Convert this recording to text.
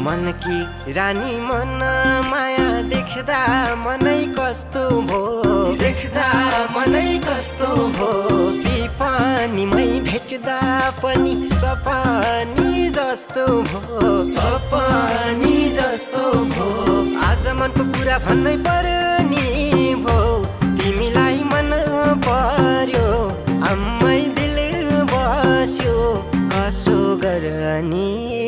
मनकी रानी मन माया देख्दा मनै कस्तो भो देख्दा मनै कस्तो भो कि पानीमै भेट्दा पनि सपानी जस्तो भो सपानी जस्तो भो आज मनको कुरा भन्नै पर्यो नि भो तिमीलाई मन पर्यो आम्मै दिल बस्यो कसो गर्ने